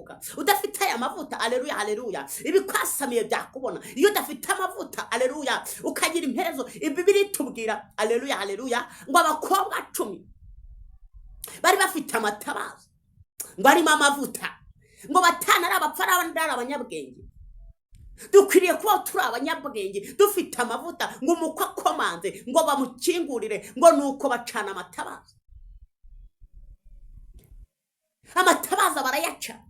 Urakuka. Udafite aya mavuta, aleluya, haleluya, ibikwasamiye byakubona. Iyo udafite amavuta, aleluya, ukagira imperezo. Bibiri itubwira, aleluya, haleluya, ngo abakobwa 10 bari bafite amatabaza ngo arimo amavuta, ngo 5 ari abapfu abandi ari abanyabwenge. Dukwiriye kuba turi abanyabwenge, dufite amavuta, ngo umukwe akomanze ngo bamukingurire, ngo nuko bacana amatabaza. Amatabaza barayaca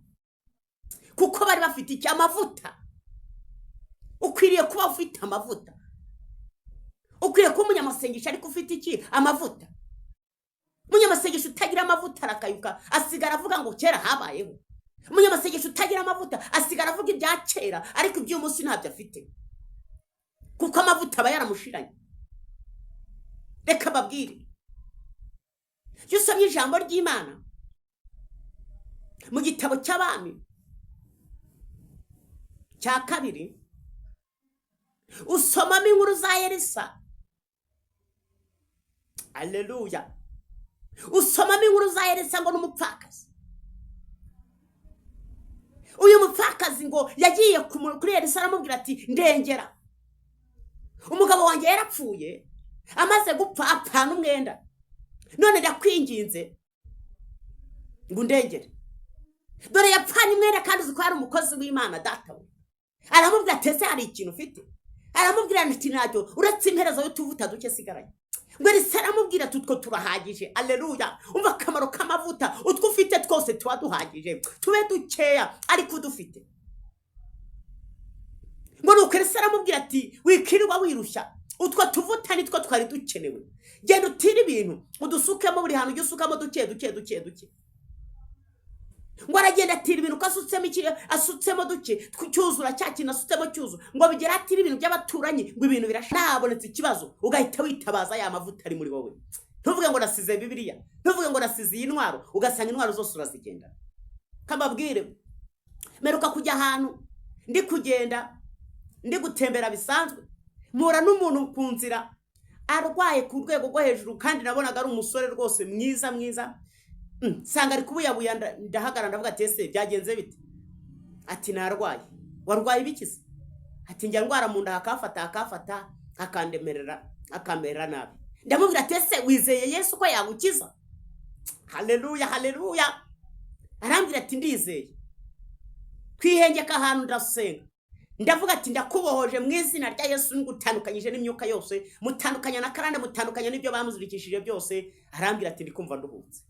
kuko bari bafite iki? Amavuta. Ukwiriye kuba ufite amavuta. Ukwiriye kuba umunyamasengesho ariko ufite iki? Amavuta. Umunyamasengesho utagira amavuta arakayuka, asigara avuga ngo kera habayeho. Umunyamasengesho utagira amavuta asigara avuga ibya kera, ariko iby'uyu munsi ntabyo afite, kuko amavuta aba yaramushiranye. Reka babwire, iyo usomye ijambo ry'Imana mu gitabo cy'Abami cya 2, usomamo inkuru za Elisa. Aleluya. Usomamo inkuru za Elisa ngo n'umupfakazi. Uyu mupfakazi ngo yagiye kuri Elisa aramubwira ati ndengera, umugabo wanjye yarapfuye, amaze gupfa apfana umwenda, none ndakwinginze ngo undengere. Dore yapfanye umwenda kandi uzi ko yari umukozi w'Imana data we. Aramubwira ati ese hari ikintu ufite? Aramubwira ati ntacyo uretse imperezo y'utuvuta duke sigaranye. Ngo Elisa aramubwira ati utwo turahagije. Aleluya. Umva akamaro k'amavuta, utwo ufite twose tuba duhagije, tube dukeya ariko udufite. Ngo nuko Elisa aramubwira ati wikirirwa wirushya, utwo tuvuta nitwo twari dukenewe, genda utire ibintu udusukemo buri hantu, ujye usukamo duke duke duke duke. Ngo aragenda atira ibintu, uko asutsemo iki, asutsemo duke cyuzura cya kintu asutsemo cyuzura, ngo bigere atira ibintu by'abaturanyi, ngo ibintu birasha. Nabonetse ikibazo ugahita witabaza ya mavuta ari muri wowe. Ntuvuge ngo nasize Bibiliya, ntuvuge ngo nasize iyi ntwaro, ugasanga intwaro zose urazigendana. Kababwire, meruka kujya ahantu ndi kugenda ndi gutembera bisanzwe, mpura n'umuntu ku nzira arwaye ku rwego rwo hejuru, kandi nabonaga ari umusore rwose mwiza mwiza. Nsanga ari kubuyabuya, ndahagarara ndavuga ati ese byagenze bite? Ati narwaye. Warwaye ibikize? Ati njya ndwara mu nda hakafata hakafata hakandemerera hakamera nabi. Ndamubwira ati ese wizeye Yesu ko yagukiza? Haleluya, haleluya. Arambwira ati ndizeye. Twihengeka ahantu ndasenga, ndavuga ati ndakubohoje mu izina rya Yesu, ngutandukanyije n'imyuka yose, mutandukanya na karande, mutandukanya n'ibyo bamuzirikishije byose. Arambwira ati ndikumva nduhutse.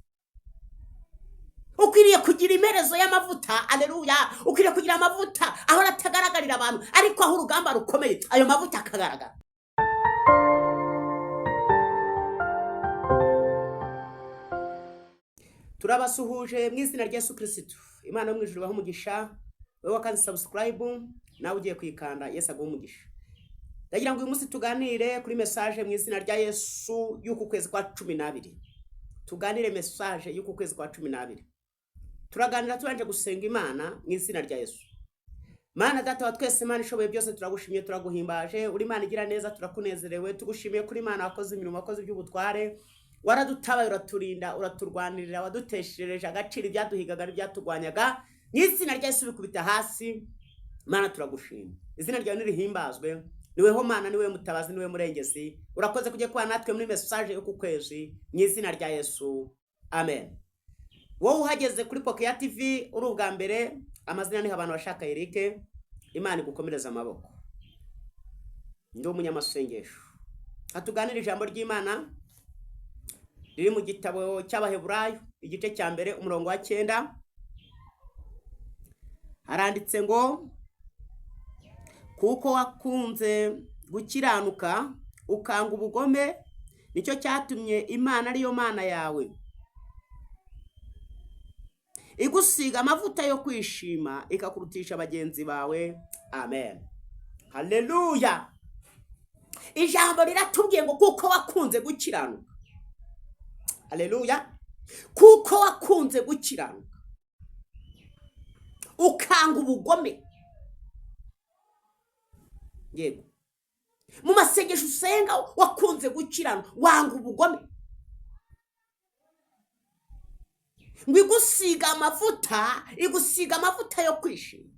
Ukwiriye kugira imperezo y'amavuta. Aleluya. Ukwiriye kugira amavuta ahora atagaragarira abantu, ariko aho urugamba rukomeye ayo mavuta akagaragara. Turabasuhuje mu izina rya Yesu Kristo. Imana yo mu ijuru ibahe umugisha. Wowe wakanze subscribe nawe ugiye kuyikanda, Yesu aguhe umugisha. Ndagira ngo uyu munsi tuganire kuri message mu izina rya Yesu y'uku kwezi kwa 12. Tuganire message y'uku kwezi kwa 12. Turaganira tubanje gusenga Imana mu izina rya Yesu. Mana data wa twese, Imana ishoboye byose, turagushimye, turaguhimbaje, uri Imana igira neza, turakunezerewe, tugushimiye kuri Imana wakoze imirimo, wakoze iby'ubutware, waradutabaye, uraturinda, uraturwanirira, waduteshereje agaciro ibyaduhigaga n'ibyatugwanyaga, mu izina rya Yesu bikubita hasi. Mana turagushima, izina ryawe nirihimbazwe, niweho Mana, niwe mutabazi, niwe murengezi, urakoze kujya kuba natwe muri message yo ku kwezi, mu izina rya Yesu, amen. Wowe uhageze kuri Pokeya TV uri ubwa mbere, amazina ni abantu bashaka Eric, Imana igukomereza amaboko. Ndi umunyamasengesho. Hatuganira ijambo ry'Imana riri mu gitabo cy'Abaheburayo igice cya 1 umurongo wa 9, haranditse ngo kuko wakunze gukiranuka ukanga ubugome, nicyo cyatumye Imana ariyo Mana yawe igusiga amavuta yo kwishima, ikakurutisha bagenzi bawe. Amen, haleluya. Ijambo riratubwiye ngo kuko wakunze gukiranuka, haleluya, kuko wakunze gukiranuka ukanga ubugome. Yego, mu masengesho usenga wakunze gukiranuka, wanga ubugome. Ngo igusiga amavuta, igusiga amavuta yo kwishima,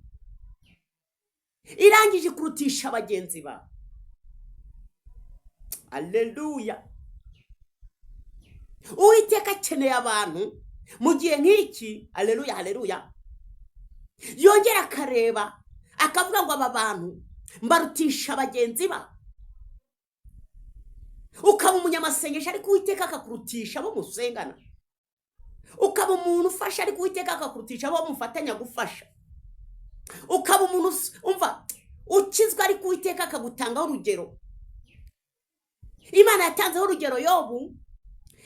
irangije ikurutisha bagenzi bawe. Aleluya! Uwiteka akeneye abantu mu gihe nk'iki. Aleluya, aleluya! Yongera akareba akavuga ngo: "Aba bantu mbarutisha bagenzi ba." Ukaba umunyamasengesho, ariko Uwiteka akakurutisha abo musengana. Ukaba umuntu ufasha, ariko Uwiteka akakurutisha abo mufatanya gufasha. Ukaba umuntu umva ukizwa, ariko Uwiteka akagutangaho urugero. Imana yatanzeho urugero Yobu,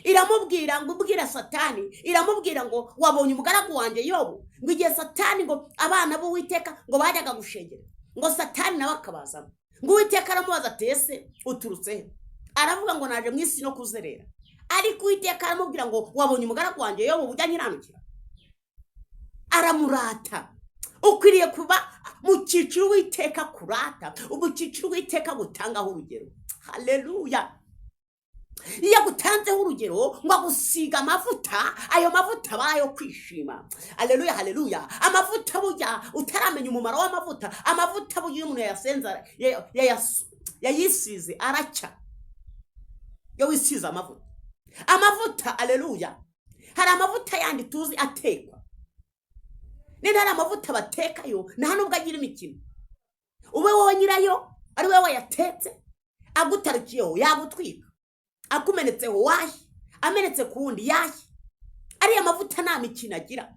iramubwira ngo, ubwira Satani, iramubwira ngo: "Wabonye umugaragu wanjye Yobu?" Ngo igihe Satani, ngo abana b'Uwiteka ngo bajyaga gushengera, ngo Satani nawe akabazamo. Ngo Uwiteka aramubaza ati: "Ese uturutse he?" Aravuga ngo: "Naje mu isi no kuzerera." Ariko Uwiteka aramubwira ngo: "Wabonye umugaragu wanjye Yobu ujya nkiranukira?" Aramurata. Ukwiriye kuba mu cyiciro Uwiteka kurata, mu cyiciro Uwiteka gutangaho urugero. Haleluya! Iyo agutanzeho urugero, ngo agusiga amavuta, ayo mavuta aba ayo kwishima. Aleluya, haleluya! Amavuta burya, utaramenya umumaro w'amavuta, amavuta burya iyo umuntu yayasenze, yayisize, aracya. Iyo wisize amavuta, amavuta, aleluya, hari amavuta yandi tuzi atekwa none. Hari amavuta batekayo, nta nubwo agira imikino. Ube wowe nyirayo, ari wowe wayatetse, agutarukiyeho yagutwika, akumenetseho washya, amenetse ku wundi yashya. Ariya mavuta nta mikino agira.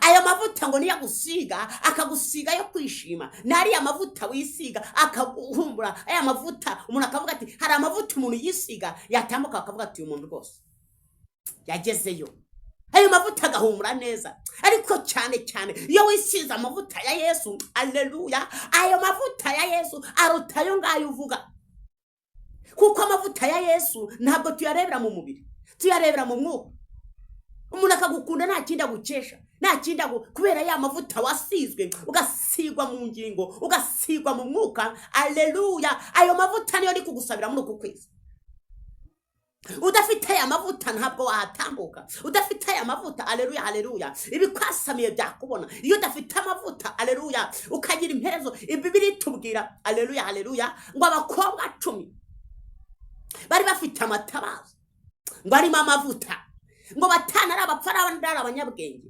Ayo mavuta ngo niyo agusiga, akagusiga yo kwishima. Ni ariya mavuta wisiga akaguhumbura. Aya mavuta umuntu akavuga ati, hari amavuta umuntu yisiga, yatambuka bakavuga ati: "Uyu muntu rwose yagezeyo." Ayo mavuta agahumura neza. Ariko cyane cyane iyo wisize amavuta ya Yesu, aleluya, ayo mavuta ya Yesu aruta ayo ngayo uvuga, kuko amavuta ya Yesu ntabwo tuyarebera mu mubiri, tuyarebera mu mwuka. Umuntu akagukunda nta kindi agukesha, nta kindi agu kubera ya mavuta wasizwe, ugasigwa mu ngingo, ugasigwa mu mwuka. Aleluya! Ayo mavuta niyo ndi kugusabira muri uku kwezi. Udafite aya mavuta ntabwo wahatambuka. Udafite aya mavuta, aleluya, aleluya, ibikwasamiye byakubona. Iyo udafite amavuta, aleluya, ukagira imperezo. Bibiri itubwira, aleluya, aleluya, ngo abakobwa 10 bari bafite amatabaza ngo arimo amavuta, ngo batanu ari abapfu, abandi ari abanyabwenge.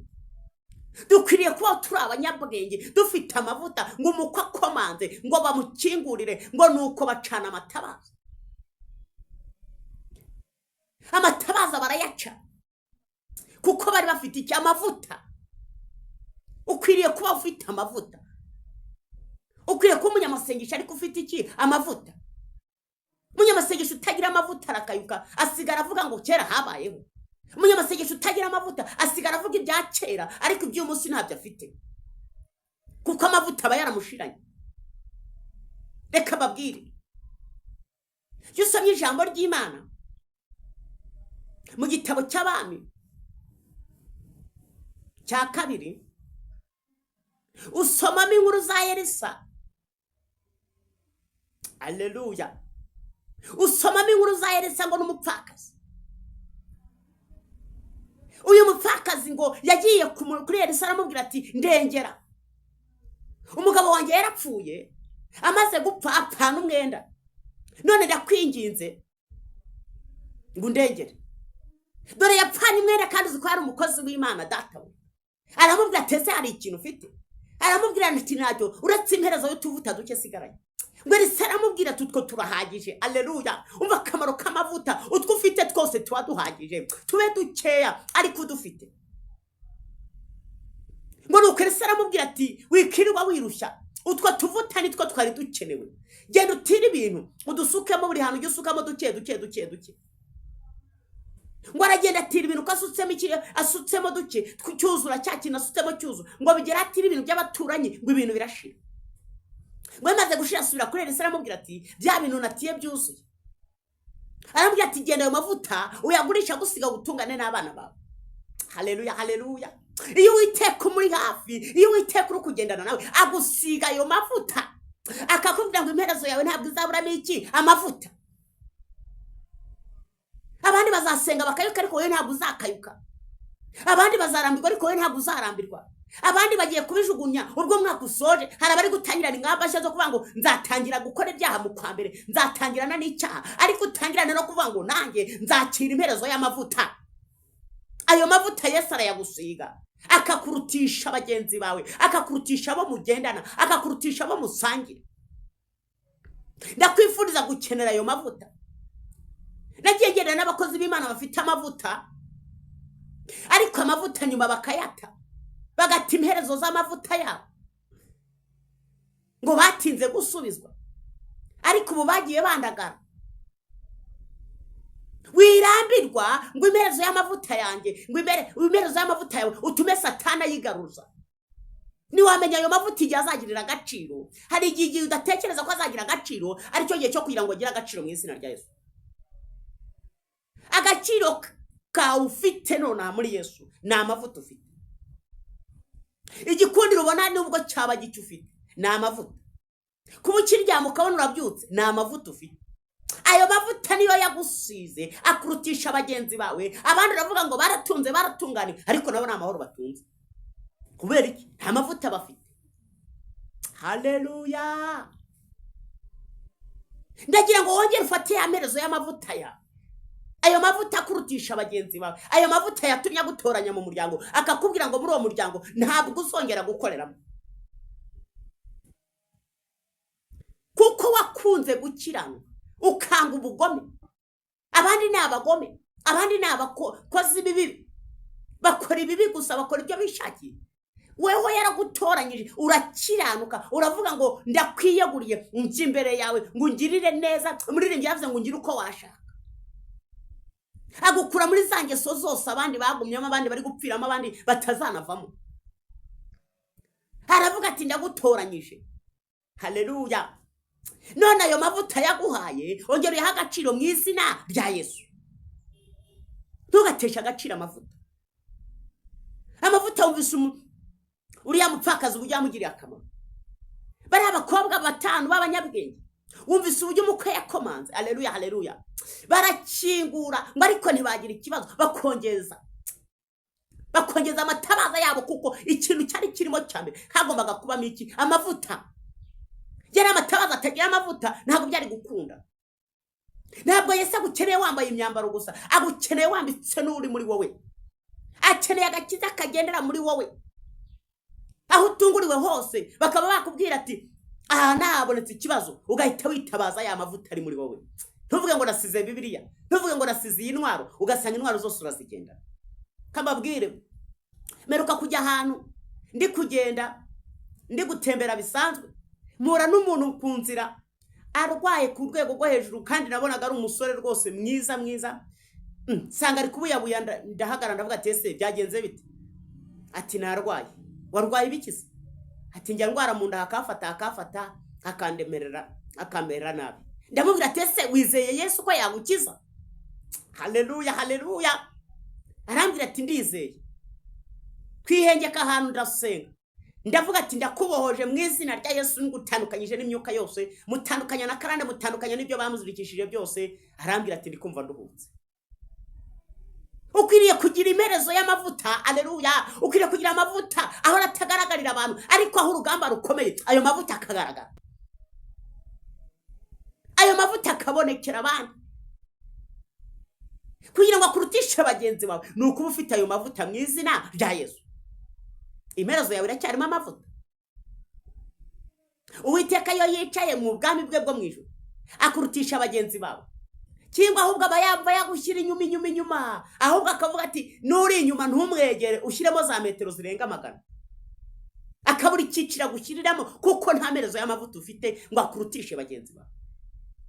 Dukwiriye kuba turi abanyabwenge, dufite amavuta, ngo umukwe akomanze ngo bamukingurire. Ngo nuko bacana amatabaza, amatabaza barayaca, kuko bari bafite iki? Amavuta. Ukwiriye kuba ufite amavuta. Ukwiriye kuba umunyamasengesho, ariko ufite iki? Amavuta. Umunyamasengesho utagira amavuta arakayuka, asigara avuga ngo kera habayeho. Umunyamasengesho utagira amavuta asigara avuga ibya kera, ariko iby'uyu munsi ntabyo afite, kuko amavuta aba yaramushiranye. Reka babwire, iyo usomye ijambo ry'Imana mu gitabo cy'Abami cya kabiri, usomamo inkuru za Elisa. Aleluya! Usomamo inkuru za Elisa, ngo n'umupfakazi. Uyu mupfakazi ngo yagiye kuri Elisa, aramubwira ati: "Ndengera, umugabo wanjye yarapfuye, amaze gupfa apfana umwenda, none ndakwinginze ngo undengere. Dore yapfanye umwenda, kandi uzi ko yari umukozi w'Imana." Data we aramubwira ati: "Ese hari ikintu ufite?" Aramubwira ati: "Ntacyo, uretse imperezo y'utuvuta duke sigaranye." Ngo Elisa aramubwira ati: "Utwo turahagije." Aleluya! Umva akamaro k'amavuta. Utwo ufite twose tuba duhagije, tube dukeya ariko udufite. Ngo nuko Elisa aramubwira ati: "Wikirirwa wirushya, utwo tuvuta nitwo twari dukenewe. Genda utire ibintu udusukemo buri hantu, ujye usukamo duke duke duke duke." Ngo aragenda atira ibintu, uko asutsemo iki, asutsemo duke, cyuzura cya kintu asutsemo cyuzura. Ngo bigera atira ibintu by'abaturanyi, ngo ibintu birashira. Ngo bimaze gushira asubira kuri Elisa, aramubwira ati: "Bya bintu natiye byuzuye." Aramubwira ati: "Genda, ayo mavuta uyagurisha, gusiga gutungane n'abana bawe." Haleluya, haleluya! Iyo Uwiteka umuri hafi, iyo Uwiteka uri kugendana nawe, agusiga ayo mavuta, akakubwira ngo imperezo yawe ntabwo izaburamo iki? Amavuta. Abandi bazasenga bakayuka, ariko wowe ntabwo uzakayuka. Abandi bazarambirwa, ariko wowe ntabwo uzarambirwa. Abandi bagiye kubijugunya ubwo umwaka usoje. Hari abari gutangirana ingamba nshya zo kuvuga ngo nzatangira gukora ibyaha mu kwa mbere, nzatangirana n'icyaha. Ariko utangirane no kuvuga ngo nanjye nzakira imperezo y'amavuta. Ayo mavuta Yesu arayagusiga, akakurutisha bagenzi bawe, akakurutisha abo mugendana, akakurutisha abo musangira. Ndakwifuriza gukenera ayo mavuta. Nagiye ngendana n'abakozi b'Imana bafite amavuta, ariko amavuta nyuma bakayata, bagata imperezo z'amavuta yabo, ngo batinze gusubizwa, ariko ubu bagiye bandagara. Wirambirwa ngo imperezo y'amavuta yanjye, ngo imperezo y'amavuta yawe utume Satana ayigaruza. Ntiwamenya ayo mavuta igihe azagirira agaciro. Hari igihe udatekereza ko azagira agaciro, aricyo gihe cyo kugira ngo agire agaciro mu izina rya Yesu. Agaciro kawe ufite nonaha muri Yesu ni amavuta ufite. Igikundiro ubona, nubwo cyaba gicyo ufite, ni amavuta. Kuba ukiryama ukabona urabyutse, ni amavuta ufite. Ayo mavuta niyo yagusize, akurutisha bagenzi bawe. Abandi uravuga ngo baratunze, baratunganiwe, ariko nabo ni amahoro batunze. Kubera iki? Nta mavuta bafite. Haleluya! Ndagira ngo wongere ufate ya mperezo y'amavuta yawe, ayo mavuta akurutisha bagenzi bawe, ayo mavuta yatumye agutoranya mu muryango, akakubwira ngo muri uwo muryango ntabwo uzongera gukoreramo, kuko wakunze gukiranuka ukanga ubugome. Abandi ni abagome, abandi ni abakozi b'ibibi, bakora ibibi gusa, bakora ibyo bishakiye. Weho yaragutoranyije, urakiranuka, uravuga ngo ndakwiyeguriye, njya imbere yawe ngo ungirire neza. Umuririmbyi yavuze ngo ungire uko washaka. Agukura muri za ngeso zose abandi bagumyemo, abandi bari gupfiramo, abandi batazanavamo. Aravuga ati ndagutoranyije. Haleluya! None ayo mavuta yaguhaye, ongera uyahe agaciro mu izina rya Yesu. Ntugateshe agaciro amavuta. Amavuta, wumvise uriya mupfakazi uburyo yamugiriye akamaro? Bariya abakobwa batanu b'abanyabwenge, wumvise uburyo umukwe yakomanze? Aleluya, haleluya! Barakingura ngo, ariko ntibagira ikibazo, bakongeza amatabaza yabo, kuko ikintu cyari kirimo cya mbere hagombaga kubamo iki? Amavuta. Yari amatabaza atagira amavuta, ntabwo byari gukunda. Ntabwo Yesu agukeneye wambaye imyambaro gusa, agukeneye wambitse n'uri muri wowe. Akeneye agakiza kagendera muri wowe. Aho utunguriwe hose, bakaba bakubwira ati aha ntahabonetse ikibazo, ugahita witabaza ya mavuta ari muri wowe. Ntuvuge ngo nasize Bibiliya, ntuvuge ngo nasize iyi ntwaro, ugasanga intwaro zose urazigendana. Kababwire, meruka kujya ahantu, ndi kugenda, ndi gutembera bisanzwe, mpura n'umuntu ku nzira arwaye ku rwego rwo hejuru, kandi nabonaga ari umusore rwose mwiza mwiza. Nsanga ari kubuyabuya. Ndahagarara, ndavuga ati ese byagenze bite? Ati narwaye. Warwaye ibikize? Ati njya ndwara mu nda, hakafata hakafata, hakandemerera, akamera nabi. Ndamubwira ati ese wizeye Yesu ko yagukiza? Haleluya, haleluya! Arambwira ati ndizeye. Twihengeka ahantu, ndasenga, ndavuga ati ndakubohoje mu izina rya Yesu, ngutandukanyije n'imyuka yose, mutandukanya na karande, mutandukanya n'ibyo bamuzirikishije byose. Arambwira ati ndikumva nduhutse. Ukwiriye kugira imperezo y'amavuta. Aleluya! Ukwiriye kugira amavuta ahora atagaragarira abantu, ariko aho urugamba rukomeye ayo mavuta akagaragara, ayo mavuta akabonekera abandi. Kugira ngo akurutishe bagenzi bawe ni ukuba ufite ayo mavuta mu izina rya Yesu. Imperezo yawe iracyarimo amavuta? Uwiteka iyo yicaye mu bwami bwe bwo mu ijuru, akurutisha bagenzi bawe, cyangwa ahubwo aba yamva yagushyira inyuma, inyuma, inyuma, ahubwo akavuga ati n'uri inyuma ntumwegere, ushyiremo za metero zirenga 100, akabura icyiciro agushyiriramo, kuko nta mperezo y'amavuta ufite ngo akurutishe bagenzi bawe.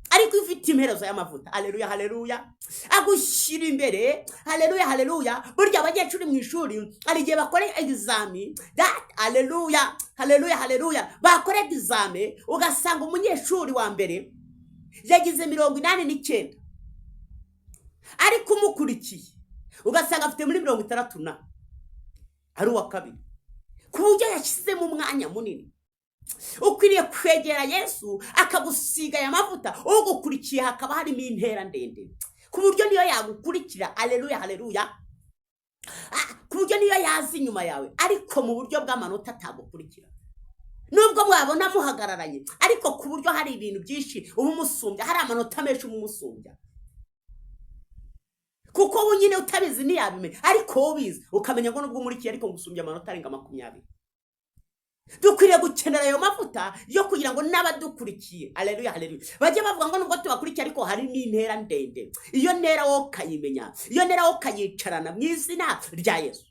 Ariko iyo ufite imperezo y'amavuta, haleluya, haleluya, agushyira imbere. Haleluya, haleluya! Burya abanyeshuri mu ishuri hari igihe bakora egizami, haleluya, haleluya, haleluya, bakora egizame ugasanga umunyeshuri wa mbere yagize 89, ariko umukurikiye ugasanga afite muri 60 na ari uwa kabiri, ku buryo yashyizemo umwanya munini. Ukwiriye kwegera Yesu akagusiga aya mavuta, ugukurikiye hakaba harimo intera ndende, ku buryo niyo yagukurikira, aleluya, haleluya, ku ku buryo niyo yaza inyuma yawe, ariko mu buryo bw'amanota atagukurikira, nubwo mwabona muhagararanye, ariko ku buryo hari ibintu byinshi uba umusumbya, hari amanota menshi uba umusumbya, kuko wowe nyine utabizi ntiyabimenya, ariko wowe ubizi ukamenya ngo nubwo umurikiye, ariko ngusumbya amanota arenga 20. Dukwiriye gukenera ayo mavuta yo kugira ngo n'abadukurikiye, aleluya, haleluya, bajye bavuga ngo nubwo tubakurikiye, ariko hari n'intera ndende. Iyo ntera wowe ukayimenya, iyo ntera wowe ukayicarana mu izina rya Yesu.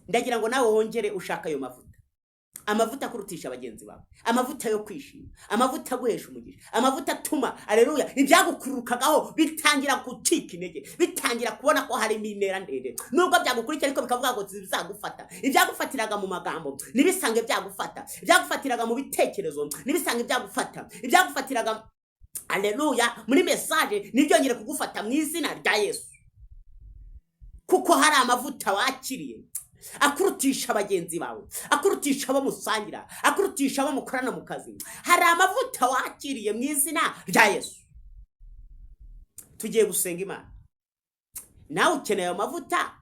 Ndagira ngo nawe wongere ushake ayo mavuta, amavuta akurutisha bagenzi bawe, amavuta yo kwishima, amavuta aguhesha umugisha, amavuta atuma, aleluya, ibyagukururukagaho bitangira gucika intege, bitangira kubona ko harimo intera ndende, nubwo byagukurikira ariko bikavuga ngo bizagufata. Ibyagufatiraga mu magambo ntibisange byagufata, ibyagufatiraga mu bitekerezo ntibisange byagufata, ibyagufatiraga, aleluya, muri message ntibyongere kugufata mu izina rya Yesu, kuko hari amavuta wakiriye akurutisha bagenzi bawe, akurutisha abo musangira, akurutisha abo mukorana mu kazi. Hari amavuta wakiriye mu izina rya Yesu. Tugiye gusenga Imana. Nawe ukeneye ayo mavuta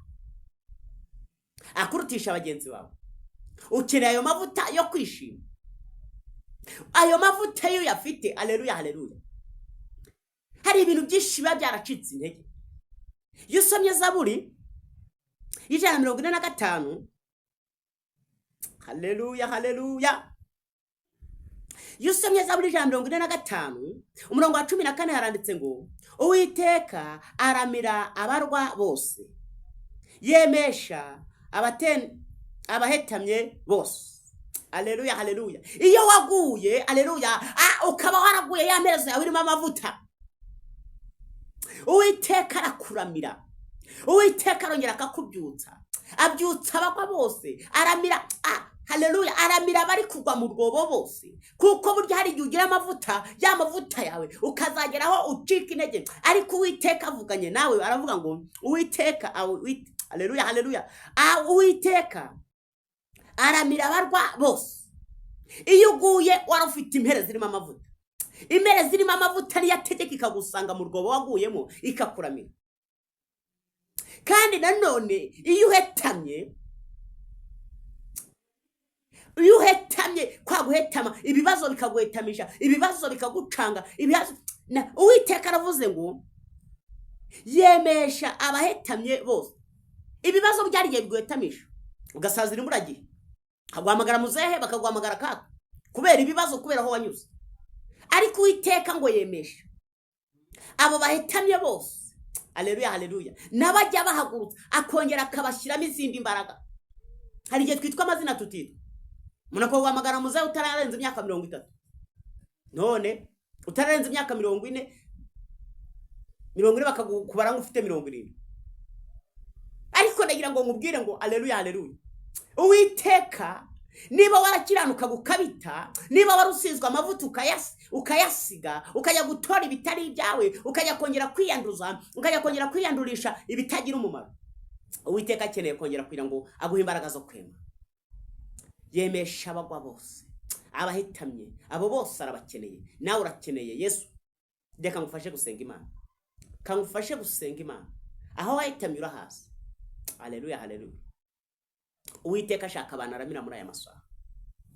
akurutisha bagenzi bawe, ukeneye ayo mavuta yo kwishima. Ayo mavuta iyo uyafite, aleluya, haleluya, hari ibintu byinshi biba byaracitse intege. Iyo usomye Zaburi y'145, haleluya, haleluya, iyo usomye Zaburi 145 umurongo wa 14, haranditse ngo: "Uwiteka aramira abarwa bose, yemesha abahetamye bose." Aleluya, haleluya. Iyo waguye, aleluya, ukaba waraguye ya mperezo yawe irimo amavuta, Uwiteka arakuramira, Uwiteka arongera akakubyutsa, abyutsa abagwa bose, aramira, haleluya, aramira abari kugwa mu rwobo bose, kuko burya hari igihe ugira amavuta, ya mavuta yawe ukazageraho ucika intege, ariko Uwiteka avuganye nawe, aravuga ngo Uwiteka, haleluya, haleluya, Uwiteka aramira abarwa bose. Iyo uguye wari ufite impere zirimo amavuta, impere zirimo amavuta niyo ategeka ikagusanga mu rwobo waguyemo, ikakuramira. Kandi nanone iyo uhetamye, iyo uhetamye kwa guhetama, ibibazo bikaguhetamisha, ibibazo bikagucanga, ibibazo, Uwiteka aravuze ngo yemesha abahetamye bose. Ibibazo byari igihe biguhetamisha, ugasazira imburagihe, bakaguhamagara muzehe, bakaguhamagara kaka, kubera ibibazo, kubera aho wanyuze, ariko Uwiteka ngo yemesha abo bahetamye bose. Aleluya, haleluya. N'abajya bahagurutsa akongera akabashyiramo izindi mbaraga. Hari igihe twitwa amazina tutitwa, umuntu akaguhamagara muzehe utararenza imyaka 30, none utararenza imyaka 40, 40 bakakubara nk'ufite 70. Ariko ndagira ngo nkubwire ngo aleluya, haleluya, Uwiteka niba warakiranukaga ukabita, niba wari usizwe amavuta ukayasiga, ukajya gutora ibitari ibyawe, ukajya kongera kwiyanduza, ukajya kongera kwiyandurisha ibitagira umumaro, Uwiteka akeneye kongera kugira ngo aguhe imbaraga zo kwema. Yemesha abagwa bose, abahitamye abo bose arabakeneye. Nawe urakeneye Yesu. Reka ngufashe gusenga Imana, kangufashe gusenga Imana. Aho wahitamye urahazi. Aleluya, haleluya. Uwiteka ashaka abantu aramira muri aya masaha.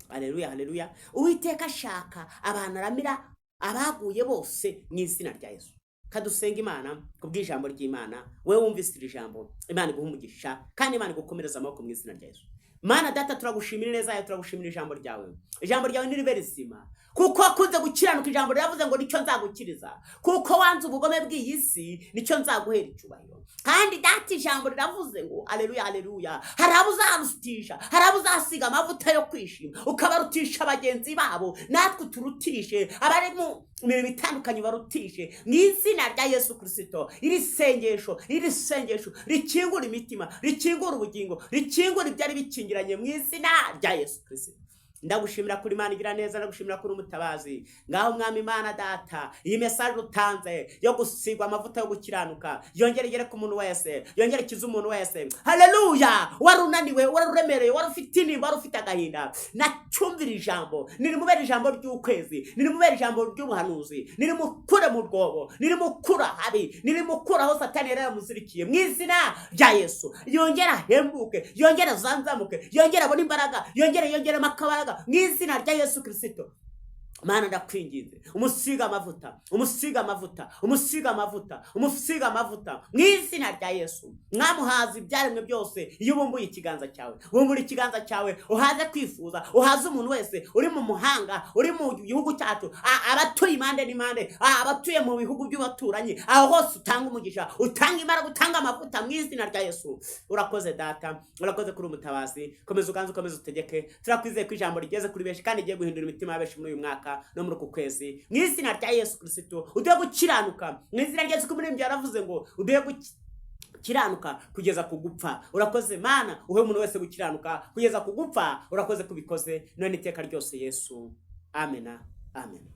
Aleluya, haleluya. Uwiteka ashaka abantu aramira, abaguye bose mu izina rya Yesu. Kadusenga Imana kubw'ijambo ry'Imana. Wowe wumvise iri jambo, Imana iguha umugisha kandi Imana igukomereza amaboko mu izina rya Yesu. Mana Data, turagushimira neza yawe, turagushimira ijambo ryawe. Ijambo ryawe niribe rizima, kuko wakunze gukiranuka. Ijambo riravuze ngo nicyo nzagukiriza, kuko wanze ubugome bw'iyi si, nicyo nzaguhera icyubahiro. Kandi Data, ijambo riravuze ngo aleluya, aleluya, hari abo uzarutisha, hari abo uzasiga amavuta yo kwishima, ukabarutisha bagenzi babo. Natwe uturutishe, abari mu mirimo itandukanye barutishe mu izina rya Yesu Kirisito. Iri sengesho, iri sengesho rikingura imitima, rikingura ubugingo, rikingura ibyari bikingiranye mu izina rya Yesu Kirisito. Ndagushimira kuri Imana igira neza, ndagushimira kuri umutabazi. Ngaho Mwami Imana Data, iyi message utanze yo gusigwa amavuta yo gukiranuka yongere igere ku muntu wese, yongere ikize umuntu wese. Haleluya! Wari unaniwe, wari uremereye, wari ufite intimba, wari ufite agahinda, nacyumvira ijambo nirimubera ijambo ry'ukwezi, nirimubera ijambo ry'ubuhanuzi, nirimukure mu rwobo, nirimukura habi, nirimukura aho Satani yari yaramuzirikiye mu izina rya Yesu. Yongere ahembuke, yongere azanzamuke, yongere abone imbaraga, yongere yongeremo akabaraga mu izina rya Yesu Kirisito. Mana, ndakwinginze, umusiga amavuta, umusiga amavuta, umusiga amavuta, umusiga amavuta mu izina rya Yesu. Mwamuhaza ibyaremwe byose iyo ubumbuye ikiganza cyawe. Bumbura ikiganza cyawe uhaze kwifuza, uhaze umuntu wese uri mu muhanga, uri mu gihugu cyacu, abatuye impande n'impande, abatuye mu bihugu by'abaturanyi, aho hose utanga umugisha, utanga imbaraga, utanga amavuta mu izina rya Yesu. Urakoze Data, urakoze kuri umutabazi. Komeza uganze, ukomeze utegeke. Turakwizeye ko ijambo rigeze kuri benshi kandi rigiye guhindura imitima ya benshi muri uyu mwaka no muri uku kwezi mu izina rya Yesu Kirisito. Uduhe gukiranuka mu izina rya Yesu. Umuririmbyi yaravuze ngo uduhe gukiranuka kugeza ku gupfa. Urakoze Mana, uhe umuntu wese gukiranuka kugeza ku gupfa. Urakoze kubikoze none iteka ryose Yesu. Amena, amen.